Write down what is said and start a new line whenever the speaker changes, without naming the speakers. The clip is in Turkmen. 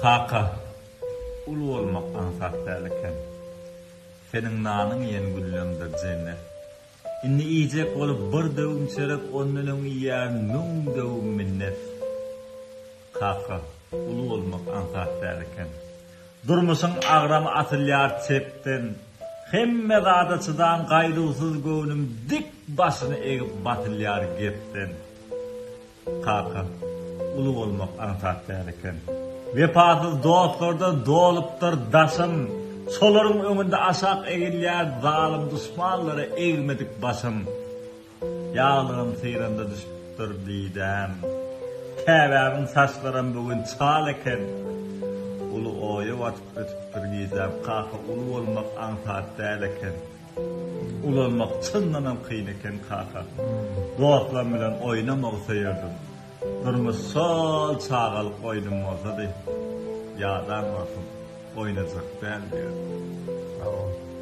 Kaka, uly bolmak aňsat däl eken. Seniň nanyň iýen günleňdir jennet. Indi iýjek bolup bir döwüm çörek ondan öň iýýärin müň döwüm minnet. Kaka, uly bolmak aňsat däl eken. Durmuşyň agramy asylýar çepden. Hemme zada çydan gaýduwsyz göwnüm dik başyny egip basylýar gepden. Kaka, uly bolmak aňsat däl eken. Wepasyz dostlardan dolupdyr daşym. Şolaryň öňünde aşak egilýär zalym duşmanlara egmedik başym. Ýaglygym syranda düşüpdir didäm. Käbämiň saçlaram bu gün çal eken. Uly oýa batyp ötüpdir gijäm. Kaka, uly bolmak aňsat däl eken. Ulalmak çyndanam kyn eken kaka. Dostlarym bilen oýnamagy söýerdim. Durmuş şol çagalyk oýnum bolsady, ýadan wagtym oýnajak däl diýerdim.
Sag bol.